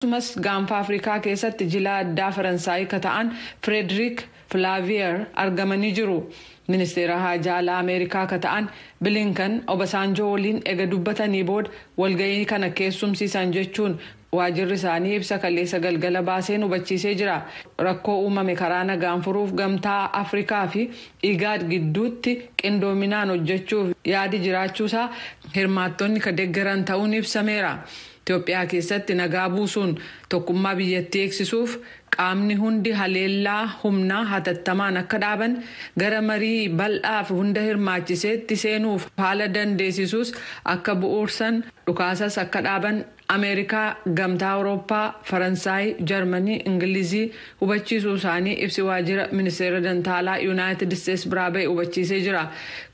Akkasumas Gaanfa Afrikaa keessatti jila addaa Faransaayii ka ta'an Frederic Filaaviyer argamanii jiru. Ministeera haajaa alaa Ameerikaa ka ta'an Bilinkan Obasaanjoo waliin ega dubbatanii booda walga'ii kana keessumsiisan jechuun waajirri isaanii ibsa kaleessa galgala baaseen hubachiisee jira. Rakkoo uumame karaa nagaan furuuf Gamtaa Afrikaa fi Igaad gidduutti qindoominaan hojjechuuf yaadi jiraachuusaa hirmaattonni ka deeggaran ta'uun ibsameera. Itoophiyaa keessatti nagaa buusuun tokkummaa biyyattii eegsisuuf qaamni hundi haleellaa humnaa hatattamaan akka dhaaban, gara marii bal'aaf hunda hirmaachiseetti seenuuf haala dandeessisuus akka bu'uursan, dhukaasas akka dhaaban Ameerikaa, Gamtaa Awurooppaa, Faransaay, Jarmanii, Ingilizii hubachiisuu isaanii ibsi waajjira Ministeera Dantaalaa Yuunaayitid Isteets biraa ba'e hubachiisee jira.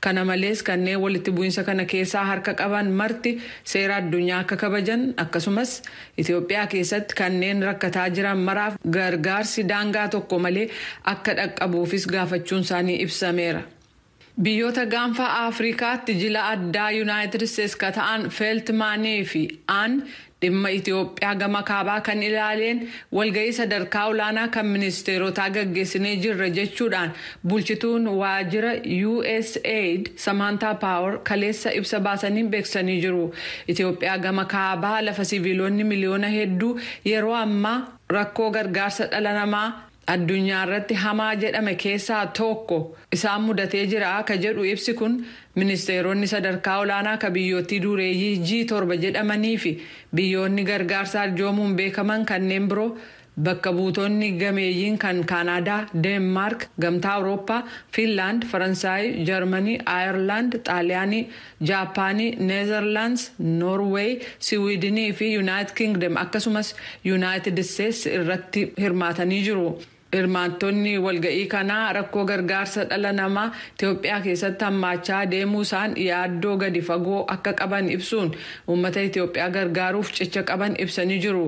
Kana malees kanneen walitti bu'iinsa kana keessaa harka qaban marti seera addunyaa akka kabajan, akkasumas Itoophiyaa keessatti kanneen rakkataa jiran maraaf gargaarsi daangaa tokko malee akka dhaqqabuufis gaafachuun isaanii ibsameera. Biyyoota Gaanfa Afrikaatti jila addaa Yuunaayitid Isteets ka ta'an Feeltimaanii fi Aan dhimma Itoophiyaa gama kaabaa kan ilaaleen walga'ii sadarkaa olaanaa kan ministeerotaa gaggeessinee jirra jechuudhaan bulchituun waajjira USAID Samantaa Power kaleessa ibsa baasanii beeksisanii jiru. Itoophiyaa gama kaabaa lafa siviilonni miliyoona hedduu yeroo ammaa rakkoo gargaarsa dhala namaa addunyaa irratti hamaa jedhame keessaa tokko isaan mudatee jira ka jedhu ibsi kun, ministeeronni sadarkaa olaanaa ka biyyootii dureeyyii G7 jedhamanii fi biyyoonni gargaarsa arjoomuun beekaman kanneen biroo, bakka buutonni gameeyyiin kan Kaanaadaa, Deenmaark, Gamtaa Awurooppaa, Fiinlaand, Faransaay, Jarmanii, Aayerlaand, Xaaliyaanii, Jaapaanii, Neezerlaands, Noorweey, Siwiidinii fi Yuunaayitid Kingdom akkasumas Yuunaayitid Isteets irratti hirmaatanii jiru. Hirmaattonni walga'ii kanaa rakkoo gargaarsa dhala namaa Itoophiyaa keessatti hammaachaa deemuu isaan yaaddoo gadi fagoo akka qaban ibsuun uummata Itoophiyaa gargaaruuf cicha qaban ibsanii jiru.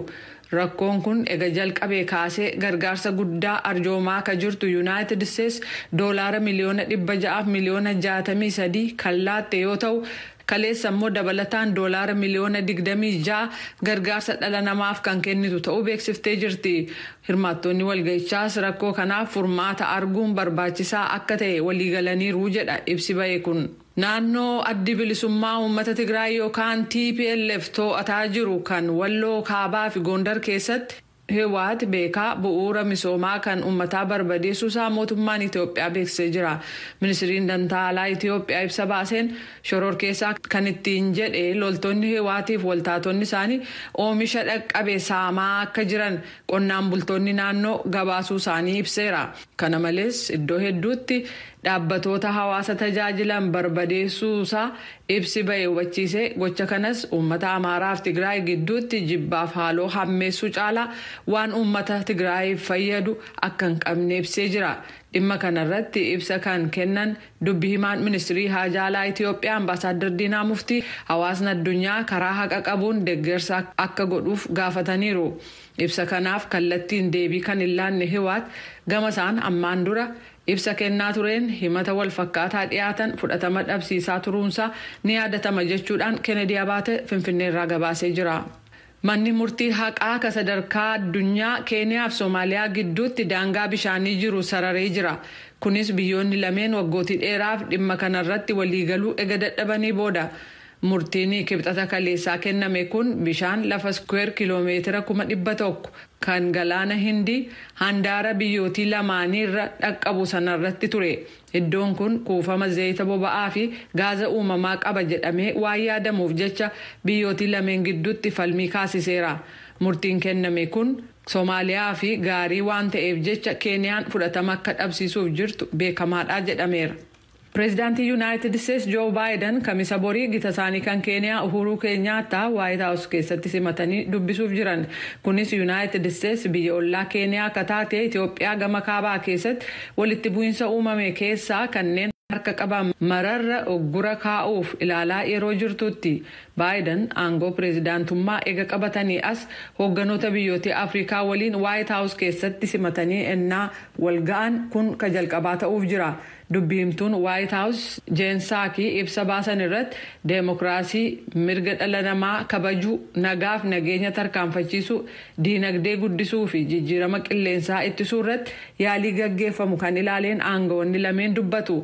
Rakkoon kun ega jalqabee kaasee gargaarsa guddaa arjoomaa ka jirtu Yuunaayitid Isteets doolaara 663,000,000 kan laatte yoo ta'u, kaleessa immoo dabalataan doolaara 26 miliyoona gargaarsa dhala namaaf kan kennitu ta'uu beeksiftee jirti. Hirmaattonni walga'ichaas rakkoo kanaaf furmaata arguun barbaachisaa akka ta'e waliigalaniiru jedha ibsi ba'e kun. Naannoo Addi Bilisummaa Uummata Tigraay yookaan TPLF to'ataa jiru kan Walloo Kaabaa fi Gondar keessatti Hiwaat beekaa bu'uura misoomaa kan uummataa barbadeessuusaa mootummaan Itoophiyaa beeksisee jira. Ministiriin Dantaalaa Itoophiyaa ibsa baaseen shororkeessaa kan ittiin jedhe loltoonni Hiwaatiif waltaatonni isaanii oomisha dhaqqabe saamaa akka jiran qonnaan bultoonni naannoo gabaasuu isaanii ibseera. Kana malees iddoo hedduutti dhaabbatoota hawaasa tajaajilan barbadeessuusaa ibsi ba'e hubachiise. Gocha kanas uummata Amaaraaf Tigraay gidduutti jibbaaf haaloo hammeessuu caalaa waan uummata Tigraayiif fayyadu akka hin qabne ibsee jira. Dhimma kanarratti ibsa kan kennan dubbi himaan Ministirii Haajaalaa Itiyoophiyaa Ambaasaaddar Diinaa Muftii hawaasni addunyaa karaa haqa qabuun deeggarsa akka godhuuf gaafataniiru. Ibsa kanaaf kallattiin deebii kan hin laanne Hiwaat gama isaan ammaan dura ibsa kennaa tureen himata walfakkaataa dhiyaatan fudhatama dhabsiisaa turuunsaa ni yaadatama jechuudhaan Kennedy Abaate Finfinneerraa gabaasee jira. Manni murtii haqaa ka sadarkaa addunyaa Keeniyaa fi Soomaaliyaa gidduutti daangaa bishaanii jiru sararee jira. Kunis biyyoonni lameen waggootii dheeraaf dhimma kanarratti waliigaluu ega dadhabanii booda. Murtiin Kibxata kaleessaa kenname kun bishaan lafa square kiloomeetira 100,000 kan Galaana Hindii handaara biyyootii lamaaniirra dhaqqabu sanarratti ture. Iddoon kun kuufama zayita boba'aa fi gaaza uumamaa qaba jedhamee waan yaadamuuf jecha biyyootii lameen gidduutti falmii kaasiseera. Murtiin kenname kun Soomaaliyaa fi gaarii waan ta'eef jecha Keeniyaan fudhatama akka dhabsiisuuf jirtu beekamaadha jedhameera. Pireezidaantii Yuunaayitid Isteets Joo Baayiden Kamisa borii gita isaanii kan Keeniyaa Uhuruu Keenyaattaa Waayit Haawus keessatti simatanii dubbisuuf jiran. Kunis Yuunaayitid Isteets biyya ollaa Keeniyaa akka taate Itoophiyaa gama kaabaa keessatti walitti bu'iinsa uumame keessaa kanneen harka qaban mararra uggura kaa'uuf ilaalaa yeroo jirtutti. Baayiden aangoo pireezidaantummaa eega qabatanii as hoogganoota biyyoota Afrikaa waliin Waayit Haawus keessatti simatanii ennaa walga'an kun ka jalqabaa ta'uuf jira. Dubbiimtuun White House Jen Psaki ibsa baasan irratti deemokiraasii, mirga dhala namaa kabajuu, nagaaf nageenya tarkaanfachiisuu, diinagdee guddisuu fi jijjiirama qilleensaa ittisuu irratti yaalii gaggeeffamu kan ilaaleen aangawoonni lameen dubbatu.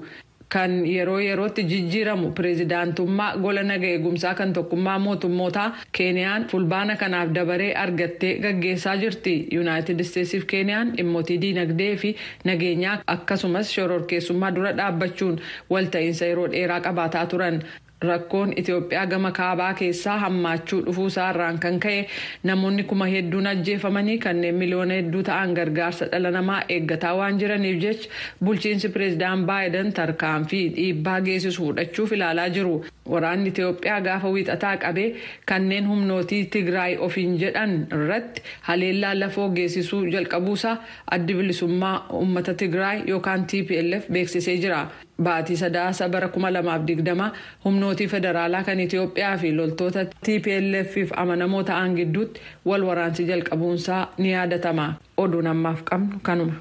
Kan yeroo yerootti jijjiiramu pireezidaantummaa gola naga eegumsaa kan Tokkummaa Mootummootaa Keeniyaan Fulbaana kanaaf dabaree argattee gaggeessaa jirti. Yuunaayitid Isteetsiif Keeniyaan dhimmootii diinagdee fi nageenyaa akkasumas shororkeessummaa dura dhaabbachuun walta'iinsa yeroo dheeraa qabaataa turan. Rakkoon Itoophiyaa gama kaabaa keessaa hammaachuu dhufuu isaarraan kan ka'e namoonni kuma hedduun ajjeefamanii kanneen miliyoona hedduu ta'an gargaarsa dhala namaa eeggataa waan jiraniif jecha bulchiinsi pireezidaan Baayiden tarkaanfii dhiibbaa geessisu fudhachuuf ilaalaa jiru. Waraanni Itoophiyaa gaafa Wiixataa qabee kanneen humnootii Tigraay ofiin jedhan irratti haleellaa lafoo geessisuu jalqabuusaa Addi Bilisummaa Uummata Tigraay yookaan TPLF beeksisee jira. Baatii Sadaasa bara 2020 humnootii federaalaa kan Itoophiyaa fi loltoota TPLF amanamoo ta'an gidduutti wal waraansi jalqabuunsaa ni yaadatama. Oduun ammaaf qabnu kanuma.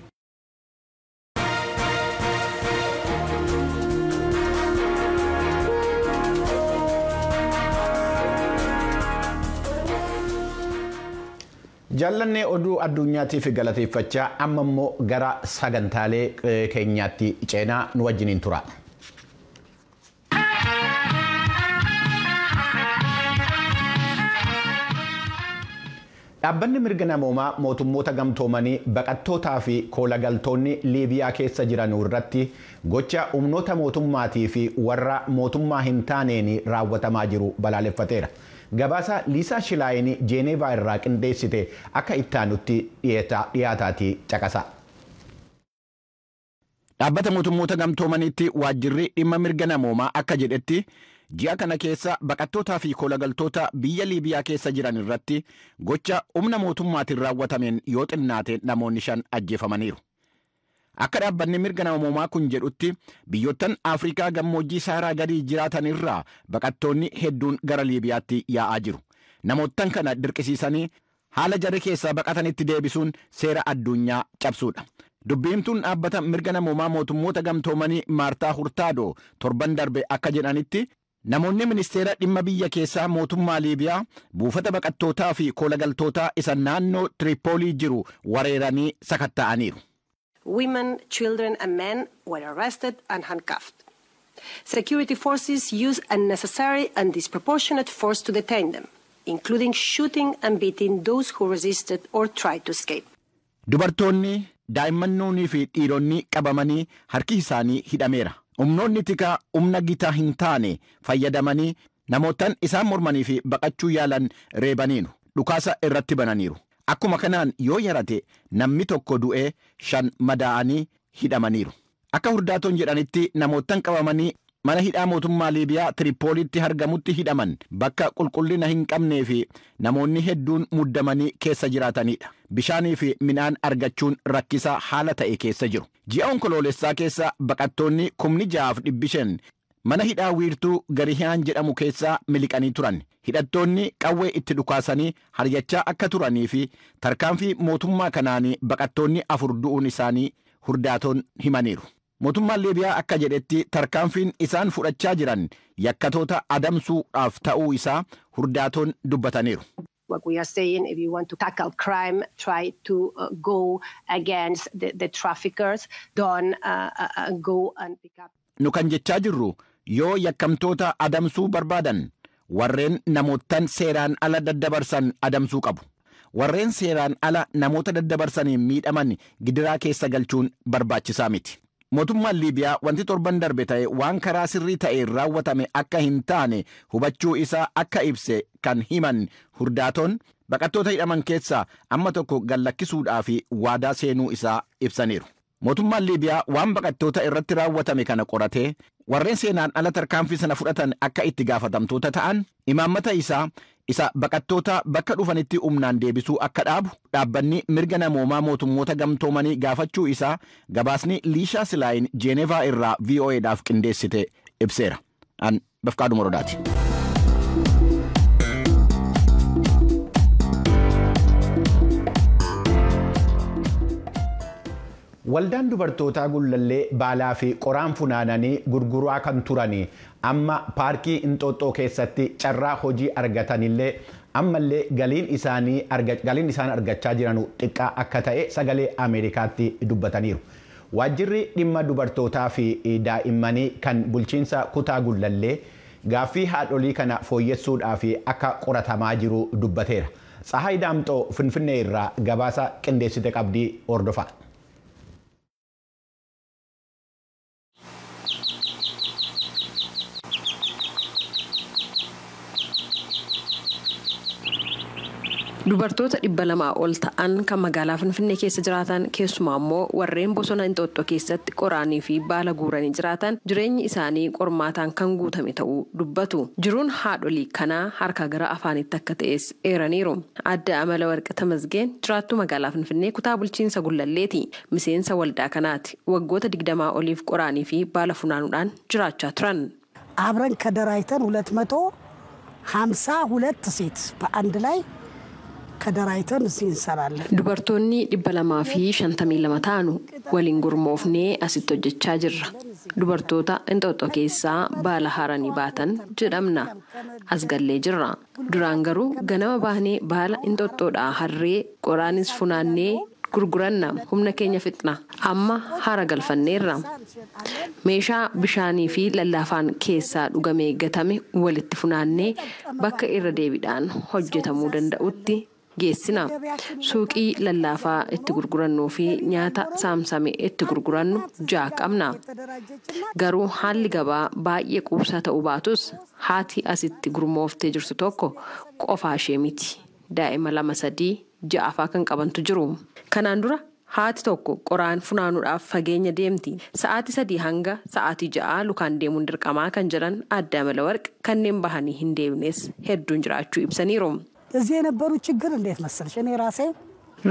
Jaallannee oduu addunyaatiif galateeffachaa, amma immoo gara sagantaalee keenyaatti ceenaa, nu wajjiniin tura. Dhaabbanni mirga namoomaa Mootummoota Gamtoomanii baqattootaa fi koolagaltoonni Liibiyaa keessa jiran irratti gocha humnoota mootummaatii fi warra mootummaa hin taaneen raawwatamaa jiru balaaleffateera. Gabaasa Liisaa Shilaayin Jeeneevaa irraa qindeessite akka ittaanutti dhiyaataatii caqasa. Dhaabbata Mootummoota Gamtoomaniitti waajjirri dhimma mirga namoomaa akka jedhetti, ji'a kana keessa baqattootaa fi koolagaltoota biyya Liibiyaa keessa jiran irratti gocha humna mootummaatiin raawwatameen yoo xinnaate namoonni 5 ajjeefamaniiru. Akka dhaabbanni mirga namoomaa kun jedhutti, biyyoottan Afrikaa gammoojjii Saaraa gadii jiraatan irraa baqattoonni hedduun gara Liibiyaatti yaa'aa jiru. Namoottan kana dirqisiisanii haala jarri keessaa baqatanitti deebisuun seera addunyaa cabsuudha. Dubbiimtuun dhaabbata mirga namoomaa Mootummoota Gamtoomanii Maartaa Hurtaadoo torban darbe akka jedhanitti, namoonni ministeera dhimma biyya keessaa mootummaa Liibiyaa buufata baqattootaa fi koolagaltootaa isa naannoo Tiripoolii jiru wareeranii sakatta'aniiru. Women, children and men were arrested and handcuffed. Security forces used unnecessary and disproportionate force to detain them, including shooting and beating those who resisted or tried to escape. Dubartoonni, daa'immannoonii fi dhiironni qabamanii harki isaanii hidhameera. Humnoonni tikaa humna gitaa hin taane fayyadamanii namootaan isaan mormanii fi baqachuu yaalan reebaniiru. Dhukaasa irratti bananiiru. Akkuma kanaan yoo yarate namni tokko du'ee 5 madaa'anii hidhamaniiru. Akka Hurdaatoon jedhanitti, namootaan qabamanii mana hidhaa mootummaa Liibiyaa Tiripoolitti argamutti hidhaman bakka qulqullina hin qabnee fi namoonni hedduun muddamanii keessa jiraatanidha. Bishaanii fi midhaan argachuun rakkisaa haala ta'e keessa jiru. Ji'a Onkoloolessaa keessa baqattoonni 6,500 mana hidhaa wiirtuu Garihiyaan jedhamu keessaa miliqanii turan. Hidhattoonni qawwee itti dhukaasanii haryachaa akka turanii fi tarkaanfii mootummaa kanaan baqattoonni 4 du'uun isaanii Hurdaatoon himaniiru. Mootummaan Liibiyaa akka jedhetti, tarkaanfiin isaan fudhachaa jiran yakkatoota adamsuudhaaf ta'uu isaa Hurdaatoon dubbataniiru. What we are saying, if you want to tackle crime, try to go against the traffickers. Don't go and pick up. Nu kan jechaa jirru, yoo yakkamtoota adamsuu barbaadan warreen namoottan seeraan ala daddabarsan adamsuu qabu. Warreen seeraan ala namoota daddabarsaniin miidhaman gidiraa keessa galchuun barbaachisaa miti. Mootummaan Liibiyaa wanti torban darbe ta'e waan karaa sirrii ta'een raawwatame akka hin taane hubachuu isaa akka ibse kan himan Hurdaatoon, baqattoota hidhaman keessaa amma tokko gallakkisuudhaaf waadaa seenuu isaa ibsaniiru. Mootummaan Liibiyaa waan baqattoota irratti raawwatame kana qoratee warreen seenaan ala tarkaanfii sana fudhatan akka itti gaafatamtoota ta'an, imaammata isaa isa baqattoota bakka dhufanitti humnaan deebisuu akka dhaabu dhaabbanni mirga namoomaa Mootummoota Gamtoomanii gaafachuu isaa gabaasni Liishaa Silaayin Jeenevaa irraa VOAdhaaf qindeessite ibseera. An Bafqaaduu Morodaati. Waldaan dubartootaa Gullallee baalaa fi qoraan funaananii gurguraa kan turanii amma paarkii Inxooxxoo keessatti carraa hojii argatanillee ammallee galiin isaan argachaa jiran xiqqaa akka ta'e sagalee Ameerikaatti dubbataniiru. Waajjirri dhimma dubartootaa fi daa'immanii kan bulchiinsa kutaa Gullallee gaaffii haadholii kana fooyyessuudhaaf akka qoratamaa jiru dubbateera. Tsahaay Daamxoo Finfinnee irraa gabaasa qindeessite qabdii hordofaa. Dubartoota 200 ol ta'an kan magaalaa Finfinnee keessa jiraatan keessumaa immoo warreen bosona Inxooxxoo keessatti qoraanii fi baala guuranii jiraatan jireenyi isaanii qormaataan kan guutame ta'uu dubbatu. Jiruun haadholii kanaa harka gara afaanitti akka ta'es eeraniiru. Adda Amala Warqi Tamasgeen jiraattuu magaalaa Finfinnee kutaa bulchiinsa Gullalleeti. Miseensa waldaa kanaati. Waggoota 20 oliif qoraanii fi baala funaanuudhaan jiraachaa turan. አብረን ከደራይተን 252 ሴት በአንድ ላይ ከደራይተን እዚህ እንሰራለን። Dubartoonni 252 ta'anu waliin gurmoofnee asitti hojjechaa jirra. Dubartoota Inxooxxoo keessaa baala haranii baatan jedhamna. As gallee jirra. Duraan garuu ganama baanee baala Inxooxxoodhaa harree qoraanis funaannee gurguranna. Humna keenya fixna. Amma hara galfanneerra. Meeshaa bishaanii fi lallaafaan keessaa dhugamee gatame walitti funaannee bakka irra deebiidhaan hojjetamuu danda'utti geessina. Suuqii lallaafaa itti gurgurannuu fi nyaata saamsame itti gurgurannu ja'a qabna. Garuu haalli gabaa baay'ee quubsaa ta'uu baatus haati asitti gurmooftee jirtu tokko qofaa ishee miti. Daa'ima 2, 3, 6 fa'aa kan qabantu jiru. Kanaan dura haati tokko qoraan funaanuudhaaf fageenya deemti. Sa'aatii 3 hanga sa'aatii 6 lukaan deemuun dirqamaa kan jedhan Adde Amala Warqi kanneen bahanii hin deemnes hedduun jiraachuu ibsaniiru. እዚህ የነበሩ ችግር እንዴት መሰለሽ እኔ ራሴ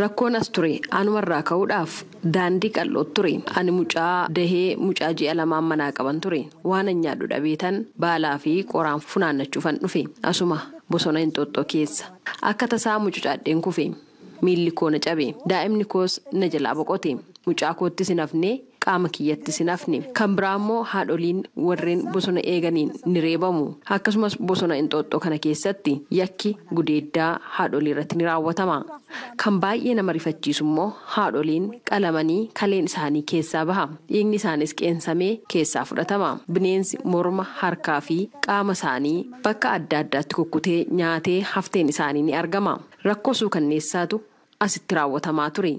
Rakkoon as ture anumarraa ka'uudhaaf daandii qal'oo ture. Ani mucaa dahee mucaa ji'a 2 manaa qaban ture. Waan nyaadhu dhabeetan baalaa fi qoraan funaannachuufan dhufe. Asuma bosona Inxooxxoo keessa. Akka tasaa mucucaadheen kufe. Miilli koo na cabe. Daa'imni koos na jalaa boqote. Mucaa koottis hin hafne, qaama kiyyattis hin hafne. Kan biraa immoo haadholiin warreen bosona eeganiin ni reebamu. Akkasumas bosona Inxooxxoo kana keessatti yakki gudeeddaa haadholii irratti ni raawwatama. Kan baay'ee nama rifachiisu immoo haadholiin qalamanii kaleen isaanii keessaa baha. Dhiigni isaanis qeensamee keessaa fudhatama. Bineensi morma, harkaa fi qaama isaanii bakka adda addaatti kukkutee nyaatee hafteen isaanii ni argama. Rakkoo suukanneessaatu asitti raawwatamaa ture.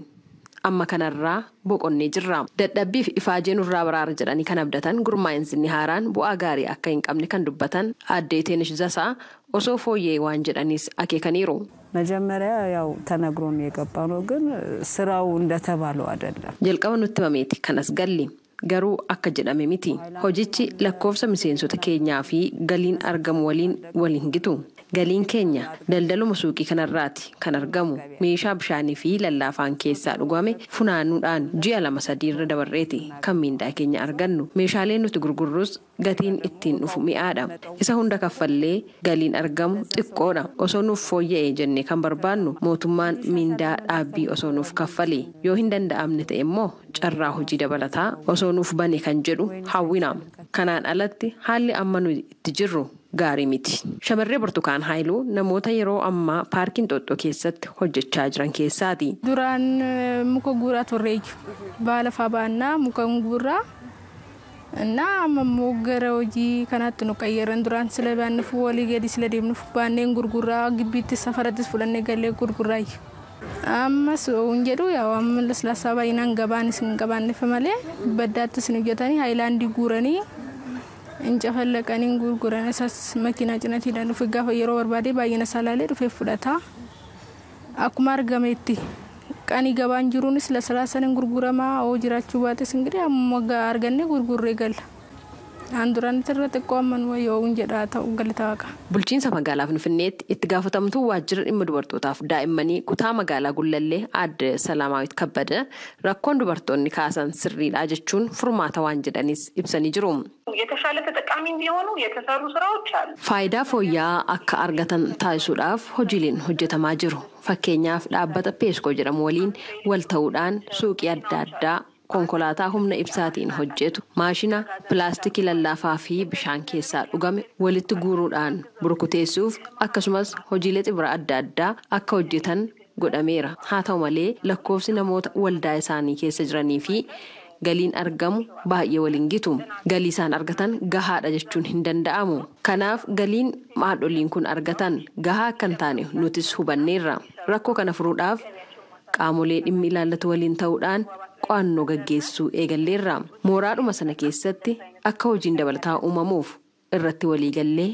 Amma kanarraa boqonnee jirra. Dadhabbii fi ifaajee nurraa baraara jedhanii kan abdatan gurmaa'insi haaraan bu'aa gaarii akka hin qabne kan dubbatan Aadde Teenish Zasaa osoo fooyyee waan jedhanis akeekaniiru. መጀመሪያ ያው ተነግሮን የገባ ነው፣ ግን ስራው እንደተባለው አይደለም። Jalqaba nutti himameeti kan as galle. Garuu akka jedhame miti. Hojichi lakkoofsa miseensota keenyaa fi galiin argamu waliin wal hin gitu. Galiin keenya daldaluma suuqii kanarraati kan argamu. Meeshaa bishaanii fi lallaafaan keessaa dhugame funaanuudhaan ji'a 2, 3 irra dabarreeti kan miindaa keenya argannu. Meeshaaleen nuti gurgurrus gatiin ittiin dhufu mi'aadha. Isa hunda kaffallee galiin argamu xiqqoodha. Osoo nuuf fooyya'e jennee kan barbaannu mootummaan miindaa dhaabbii osoo nuuf kaffale. Yoo hin danda'amne ta'e immoo carraa hojii dabalataa osoo nuuf bane kan jedhu hawwina. Kanaan alatti haalli amma nuyi itti jirru gaarii miti. Shamarree Burtukaan Haayiluu namoota yeroo ammaa paarkii Inxooxxoo keessatti hojjechaa jiran keessaati. Duraan muka guuraa turreeyyu. Baala faa baannaa muka guuraa. Innaa amma immoo gara hojii kanaatti nu qayyaran duraan sila baannuuf walii gadi sila deemnuuf baanneen gurguraa gibbiitti safarattis fudhannee gallee gurguraayyu. Ammas hin jedhu yaa amma laslaasaa baay'inaan gabaanis hin qabaanneef malee baddaattis hin hojjetanii haayilaandii guuranii hin cafallaqanii hin gurguran isas makiinaa cinatiidhaan dhufe gaafa yeroo barbaade baay'ina isaa laalee dhufee fudhata. Akkuma argametti qanii gabaan jiruunis laslaasaan hin gurguramaa hoo jiraachuu baates ingirii amma argannee gurgurree galla. Aan duraan irra xiqqoo amma nu yoo hin jedhaa ta'u galata waaqa. Bulchiinsa magaalaa Finfinneetti itti gaafatamtuu waajjira dhimma dubartootaaf daa'immanii kutaa magaalaa Gullallee Aadde Salaamaawit Kabbada rakkoon dubartoonni kaasan sirriidha jechuun furmaata waan jedhanis ibsanii jiru. የተሻለ ተጠቃሚ እንዲሆኑ የተሰሩ ስራዎች አሉ። Faayidaa fooyya'aa akka argatan taasisuudhaaf hojiileen hojjetamaa jiru. Fakkeenyaaf dhaabbata Peeskoo jedhamu waliin wal ta'uudhaan suuqii adda addaa Konkolaataa humna ibsaatiin hojjetu, maashina pilaastikii lallaafaa fi bishaan keessaa dhugame walitti guuruudhaan burkuteessuuf akkasumas hojiilee xibira adda addaa akka hojjetan godhameera. Haa ta'u malee lakkoofsi namoota waldaa isaanii keessa jiranii fi galiin argamu baay'ee waliin gitu. Galii isaan argatan gahaadha jechuun hin danda'amu. Kanaaf galiin haadholiin kun argatan gahaa akka hin taane nutis hubanneerra. Rakkoo kana furuudhaaf qaamolee dhimmi ilaallatu waliin ta'uudhaan qo'annoo gaggeessuu eegalleerra. Mooraadhuma sana keessatti akka hojiin dabalataa uumamuuf irratti waliigallee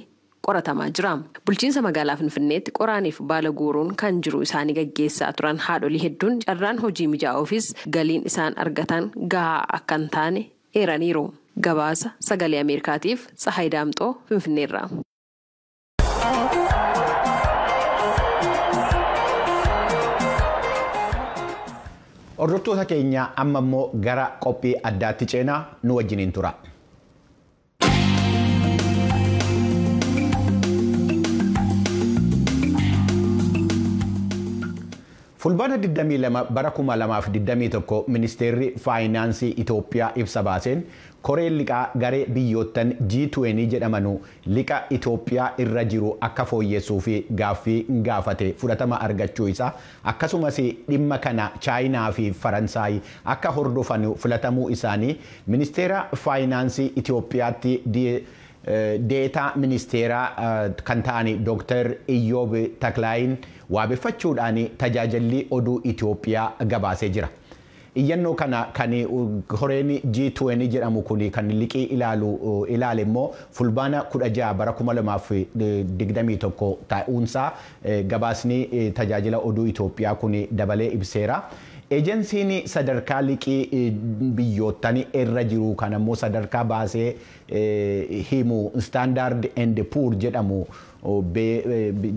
qoratamaa jira. Bulchiinsa magaalaa Finfinneetti qoraaniif baala guuruun kan jiru isaanii gaggeessaa turan haadholii hedduun carraan hojii mijaa'uufis galiin isaan argatan gahaa akka hin taane eeraniiru. Gabaasa Sagalee Ameerikaatiif Tsahaay Daamxoo Finfinneerra. Hordoftoota keenya amma immoo gara qophii addaatti ceenaa nu wajjiniin tura. Fulbaana 22 bara 2021 ministeerri faayinaansii Itoophiyaa ibsa baaseen koreen liqaa garee biyyoottan G20 jedhamanu liqa Itoophiyaa irra jiru akka fooyyessuu fi gaaffii gaafate fudhatama argachuu isaa akkasumas dhimma kana Chaayinaa fi Faransaay akka hordofan filatamuu isaanii ministeera faayinaansii Itoophiyaatti deetaa ministeeraa kan ta'an Dr. Iyyoob Taklaayin waabeffachuudhaan tajaajilli oduu Itoophiyaa gabaasee jira. Iyyannoo kana kan horeen G20 jedhamu kun kan liqii ilaalu ilaale immoo fulbaana 16 bara 2021 ta'uunsaa gabaasni tajaajila oduu Itoophiyaa kun dabalee ibseera. Ejensiin sadarkaa liqii biyyoottan irra jiru kan ammoo sadarkaa baasee himu Standard and Poor jedhamu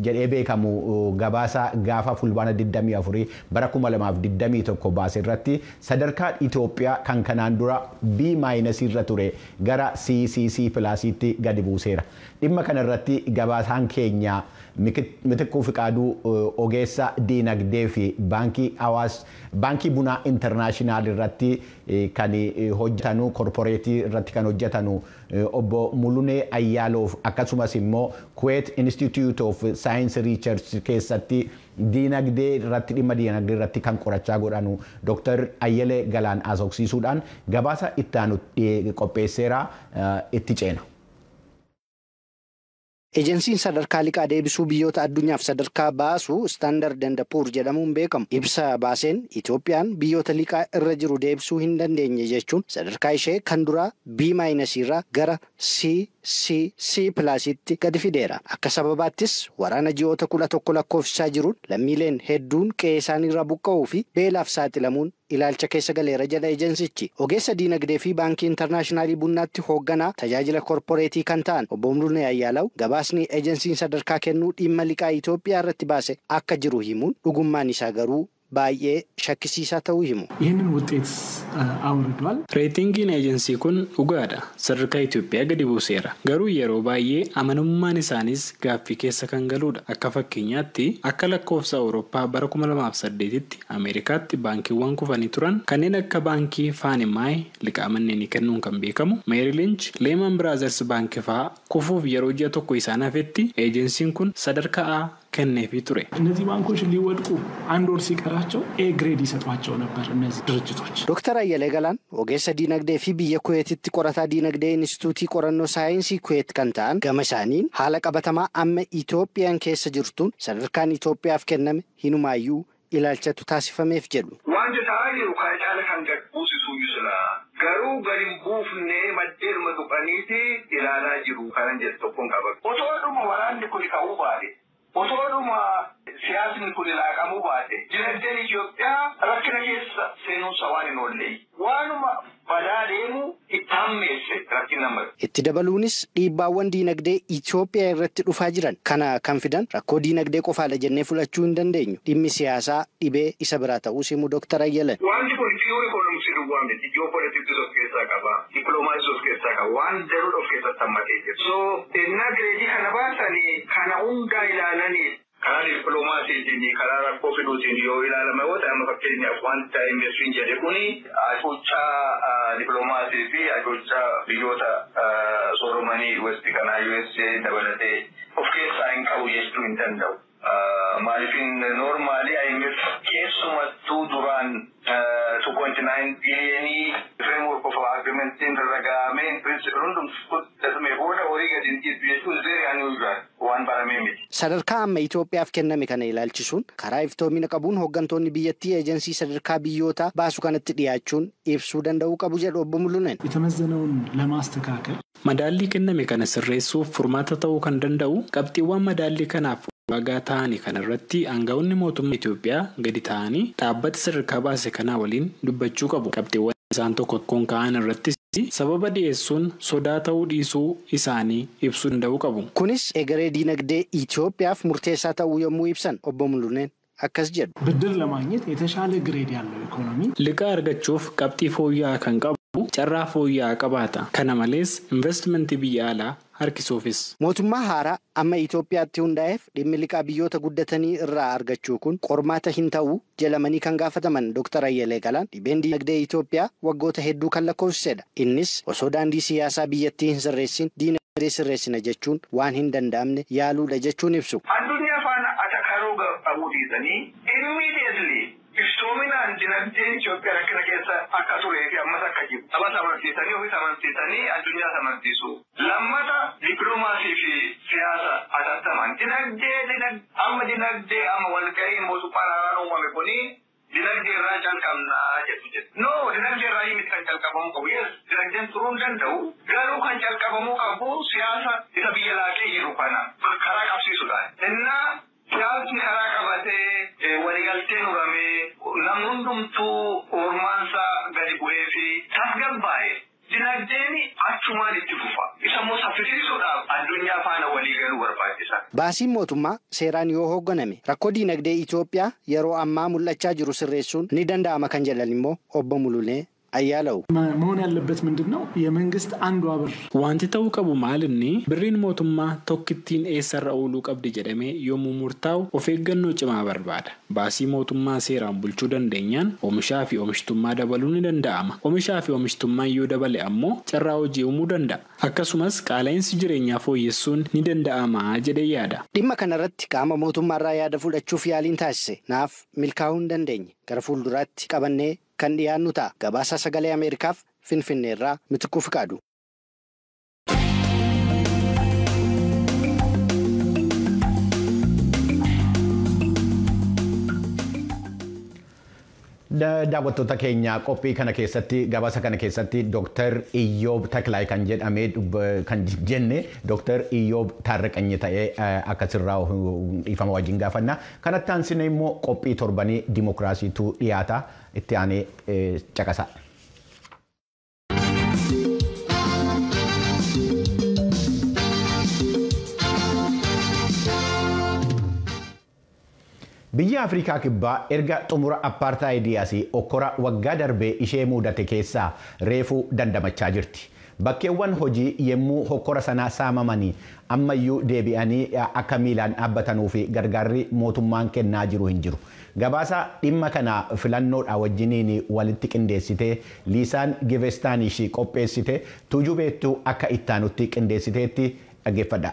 jedhee beekamu gabaasa gaafa fulbaana 24 bara 2021 baase irratti sadarkaa Itoophiyaa kan kanaan dura B minus irra ture gara CCC plusitti gadi buuseera. Dhimma kana irratti gabaasaan keenya Mitikkuu Fiqaaduu ogeessa diinagdee fi baankii hawaas baankii bunaa intarnaashinaal irratti kan hojjetanu korporeetii irratti kan hojjetanu obbo Mulunee Ayyaaloof akkasumas immoo Kuwait Institute of Science Research keessatti diinagdee irratti dhimma diinagdee irratti kan qorachaa godhanu Dr. Ayyelee Galaan haasofsiisuudhaan gabaasa itti aanu qopheesseera itti ceena. Ejensiin sadarkaa liqaa deebisuu biyyoota addunyaaf sadarkaa baasu Standard and Poor jedhamuun beekamu. Ibsa baaseen Itoophiyaan biyyoota liqaa irra jiru deebisuu hin dandeenye jechuun sadarkaa ishee kan duraa B minus irraa gara CCC plusitti gadi fideera. Akka sababaattis waraana ji'oota 11 lakkoofsisaa jiruun lammiileen hedduun qe'ee isaaniirraa buqqa'uu fi beelaaf saaxilamuun ilaalcha keessa galeera jedha ejensichi. Ogeessa diinagdee fi baankii intarnaashinaalii bunnaatti hoogganaa tajaajila korporeetii kan ta'an obbo Mulunee Ayyaalaw gabaasni ejensiin sadarkaa kennuu dhimma liqaa Itoophiyaa irratti baase akka jiru himuun dhugummaan isaa garuu baay'ee shakkisiisaa ta'uu himu. ይህንን ውጤት አውርዷል። Reetingiin eejensii kun dhugaadha. Sadarkaa Itoophiyaa gadi buuseera. Garuu yeroo baay'ee amanamummaan isaaniis gaaffii keessa kan galudha. Akka fakkeenyaatti akka lakkoofsa Awurooppaa bara 2008tti Ameerikaatti baankiiwwan kufanii turan kanneen akka baankii Faanimaay liqaa manneenii kennuun kan beekamu Meeri Lynch, Lehman Brothers baankii fa'aa kufuuf yeroo ji'a tokko isaan hafetti eejensiin kun sadarkaa A kenneefii ture. እነዚህ ባንኮች ሊወድቁ አንድ ወር ሲቀራቸው ኤ ግሬድ ይሰጧቸው ነበር እነዚህ ድርጅቶች። Dooktar Ayyalee Galaan ogeessa diinagdee fi biyya Kuweetitti qorataa diinagdee Inistituutii Qorannoo Saayinsii Kuweet kan ta'an gama isaaniin haala qabatamaa amma Itoophiyaan keessa jirtuun sadarkaan Itoophiyaaf kenname hinumaayyuu ilaalchatu taasifameef jedhu. Wanti ta'aa jiru kana caala kan gad buusisu jira. Garuu gadi hin buufnee maddeeruma tuqaniiti ilaalaa jiru kanan jedhu tokkoon qaba. Otoodhuma waraanni kun ka'uu baate, otoodhuma siyaasni kun laaqamuu baate, dinagdeen Itoophiyaa rakkina keessa seenuunsa waan hin oolle. Waanuma badaa deemu itti hammeesse rakkina mara. Itti dabaluunis dhiibbaawwan diinagdee Itoophiyaa irratti dhufaa jiran kana kan fidan rakkoo diinagdee qofaadha jennee fudhachuu hin dandeenyu. Dhimmi siyaasaa dhibee isa biraa ta'uu himu Dooktar Ayyalan. Wanti kun pure economics duwwaa miti. Ji'oopolitiksii of keessaa qaba. Dippiloomaasii of keessaa qaba. Waan daruudha of keessatti hammatee jira. So ennaa gireedii kana baasanii kana hundaa ilaalanii Karaa dippiloomaasiitiin karaa rakkoo fiduutiin yoo ilaalame yoo ta'e amma fakkeenyaaf wanta IMF'n jedhe kuni hacuuccaa dippiloomaasii fi hacuuccaa biyyoota sooromanii West kanaa USA dabalatee of keessaa hin qabu jechuu hin danda'u. Maaliifin normally IMF keessumattuu duraan 2.9 biliyoonii framework of agreementiin rarragaamee in principle hundumtuu booda horii gadi hin dhiisu jechuun very unusual waan baramee miti. Sadarkaa amma Itoophiyaaf kenname kana ilaalchisuun karaa iftoomina qabuun hooggantoonni biyyattii eejensii sadarkaa biyyootaa baasu kanatti dhiyaachuun ibsuu danda'uu qabu jedhu obbo Mulunen. የተመዘነውን ለማስተካከል Madaallii kenname kana sirreessuuf furmaata ta'uu kan danda'u qabxiiwwan madaallii kanaaf ulaagaa ta'anii kanarratti aangawoonni mootummaa Itoophiyaa gadi ta'anii dhaabbata sadarkaa baase kanaa waliin dubbachuu qabu. Qabxiiwwan isaan tokko tokkoon ka'an irrattis sababa dhiyeessuun sodaa ta'uu dhiisuu isaanii ibsuu danda'uu qabu. Kunis egeree diinagdee Itoophiyaaf murteessaa ta'uu yommuu ibsan obbo Muluneen akkas jedhu. ብድር ለማግኘት የተሻለ ግሬድ ያለው ኢኮኖሚ Liqaa argachuuf qabxii fooyya'aa kan qabu carraa fooyya'aa qabaata. Kana malees investimentii biyya alaa harkisuufis. Mootummaa haaraa amma Itoophiyaatti hundaa'eef dhimmi liqaa biyyoota guddatanii irraa argachuu kun qormaata hin ta'u jedhamanii kan gaafataman Dr. Ayyalee Galaan dhibeen diinagdee Itoophiyaa waggoota hedduu kan lakkoofsisedha. Innis osoo daandii siyaasaa biyyattii hin sirreessin diinagdee sirreessina jechuun waan hin danda'amne yaaluudha jechuun ibsu. Addunyaa faana atakaruu qabuu dhiisanii immediately iftoominaan dinagdeen Itoophiyaa rakkina keessa akka turee fi ammas akka jiru. Sabas amansiisanii ofis amansiisanii addunyaas amansiisu. Lammata dippiloomaasii fi siyaasa atattaman. Dinagdee amma dinagdee amma walgahii mootummaan haaraan uumame kuni dinagdee irraa calqabnaa jedhu jedhu. No, dinagdee irraa miti kan calqabamuu qabu. Yes, dinagdeen turuu hin danda'u. Garuu kan calqabamuu qabu siyaasa isa biyya laaqee jiru kana karaa qabsiisuudhaan. Innaa siyaasni karaa qabatee waliigalteen uramee namni hundumtuu ormaansaa gadi bu'ee fi tasgabbaa'e dinagdeen achumaan itti fufa. Isa immoo saffisiisuudhaaf addunyaa faana walii galuu barbaachisa. Baasiin mootummaa seeraan yoo hoogganame rakkoo diinagdee Itoophiyaa yeroo ammaa mul'achaa jiru sirreessuun ni danda'ama kan jedhan immoo obbo Mulunee Ayyaalawu. መሆን ያለበት ምንድን ነው? የመንግስት አንዷ ብር Wanti ta'uu qabu maal inni birriin mootummaa tokkittiin eessarra ooluu qabdi jedhamee yommuu murtaa'u of eeggannoo cimaa barbaada. Baasii mootummaa seeraan bulchuu dandeenyaan oomishaa fi oomishtummaa dabaluu ni danda'ama. Oomishaa fi oomishtummaan yoo dabale ammoo carraa hojii uumuu danda'a. Akkasumas qaala'insi jireenyaa fooyyessuun ni danda'ama jedhee yaada. Dhimma kanarratti qaama mootummaarraa yaada fudhachuuf yaaliin taasise naaf milkaa'uu hin dandeenye. Gara fuulduraatti qabannee kan dhiyaannu ta'a. Gabaasa sagalee Ameerikaaf Finfinneerraa Mitikkuu Fiqaadu. Daawwattoota keenya qophii kana keessatti gabaasa kana keessatti Dr. Iyyoob Taklay kan jedhamee kan jenne Dr. Iyyoob Taarraqanyi ta'ee akkasirraa dhiifama wajjin gaafanna. Kanatti aansine immoo qophii torbanii dimokiraasiitu dhiyaata itti aanee caqasa. Biyya Afrikaa Kibbaa erga xumura appaartaayidii asii okkora waggaa darbee ishee mudate keessaa reefuu dandamachaa jirti. Bakkeewwan hojii yemmuu hokkora sanaa saamamanii ammayyuu deebi'anii akka miilaan dhaabbatanuu fi gargaarri mootummaan kennaa jiru hin jiru. Gabaasa dhimma kana filannoodha wajjiniin walitti qindeessitee Liisaan Givestaanish qopheessite Tuujuu Beettuu akka ittaanutti qindeessiteetti dhaggeeffadha.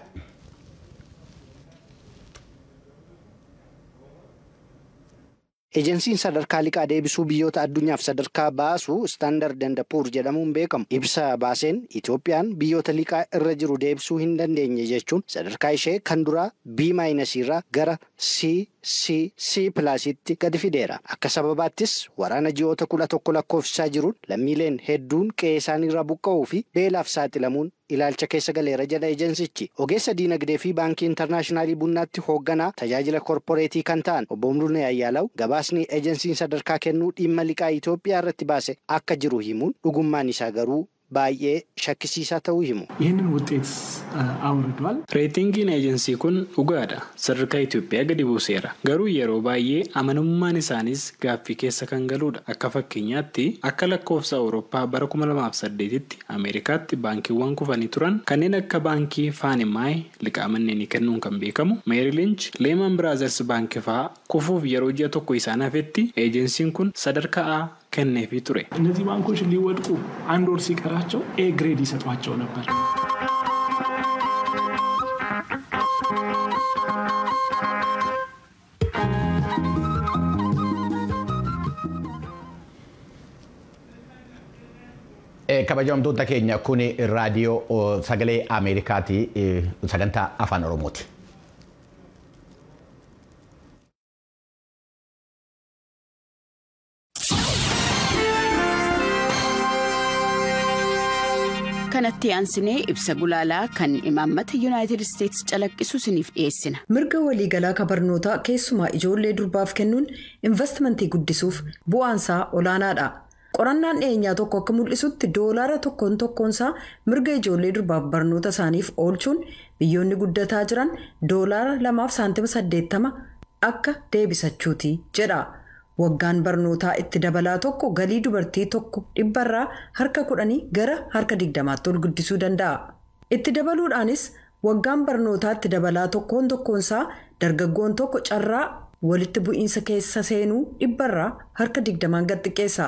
Ejensiin sadarkaa liqaa deebisuu biyyoota addunyaaf sadarkaa baasu Standard and Poor jedhamuun beekamu ibsa baaseen Itoophiyaan biyyoota liqaa irra jiru deebisuu hin dandeenye jechuun sadarkaa ishee kan duraa B irraa gara CCC pilaasitti gadi fideera. Akka sababaattis waraana ji'oota 11 lakkoofsisaa jiruun lammiileen hedduun qe'ee isaaniirraa buqqa'uu fi beelaaf saaxilamuun ilaalcha keessa galeera jedha ejensichi. Ogeessa diinagdee fi baankii intarnaashinaalii bunnaatti hoogganaa tajaajila korporeetii kan ta'an obbo Mulunee Ayyaalaw gabaasni ejensiin sadarkaa kennuu dhimma liqaa Itoophiyaa irratti baase akka jiru himuun dhugummaan isaa garuu baay'ee shakkisiisaa ta'uu himu. ይህንን ውጤት አውርዷል። Reetingiin eejensii kun dhugaadha. Sadarkaa Itoophiyaa gadi buuseera. Garuu yeroo baay'ee amanamummaan isaaniis gaaffii keessa kan galudha. Akka fakkeenyaatti akka lakkoofsa Awurooppaa bara 2008tti Ameerikaatti baankiiwwan kufanii turan kanneen akka baankii Faanimaay liqaa manneenii kennuun kan beekamu Meeri Lynch, Lehman Brothers baankii fa'aa kufuuf yeroo ji'a tokko isaan hafetti eejensiin kun sadarkaa A kenneefii ture. እነዚህ ባንኮች ሊወድቁ አንድ ወር ሲቀራቸው ኤ ግሬድ ይሰጧቸው ነበር። Kabajamtoota keenya kun raadiyoo sagalee Ameerikaati sagantaa afaan Oromooti. Kanatti aansinee ibsa gulaalaa kan imaammata Yuunaayitid Isteetsi calaqqisu isiniif dhiyeessina. Mirga waliigalaa ka barnootaa keessumaa ijoollee durbaaf kennuun investimentii guddisuuf bu'aansaa olaanaadha. Qorannaan dhiyeenyaa tokko akka mul'isutti doolaara tokkoon tokkoonsaa mirga ijoollee durbaaf barnoota isaaniif oolchuun biyyoonni guddataa jiran doolaara 2.80 akka deebisachuuti jedha. Waggaan barnootaa itti dabalaa tokko galii dubartii tokko dhibbarraa harka 10 gara harka 20tti ol guddisuu danda'a. Itti dabaluudhaanis waggaan barnootaa itti dabalaa tokkoon tokkoonsaa dargaggoon tokko carraa walitti bu'iinsa keessa seenuu dhibbarraa harka 20 gad xiqqeessa.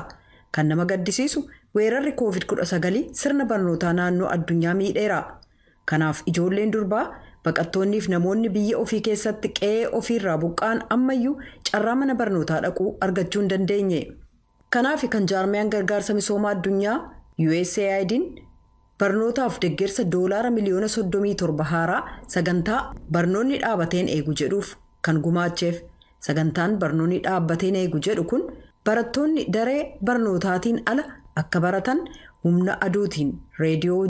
Kan nama gaddisiisu weerarri COVID-19 sirna barnootaa naannoo addunyaa miidheera. Kanaaf ijoolleen durbaa baqattoonniif namoonni biyya ofii keessatti qe'ee ofiirraa buqqaan ammayyuu carraa mana barnootaa dhaquu argachuu hin dandeenye. Kanaaf kan jaarmiyaan gargaarsa misoomaa addunyaa USAID'n barnootaaf deeggarsa doolaara miliyoona 37 haaraa sagantaa barnoonni dhaabateen eegu jedhuuf kan gumaacheef. Sagantaan barnoonni dhaabbateen eegu jedhu kun barattoonni daree barnootaatiin ala akka baratan humna aduutiin reediyoo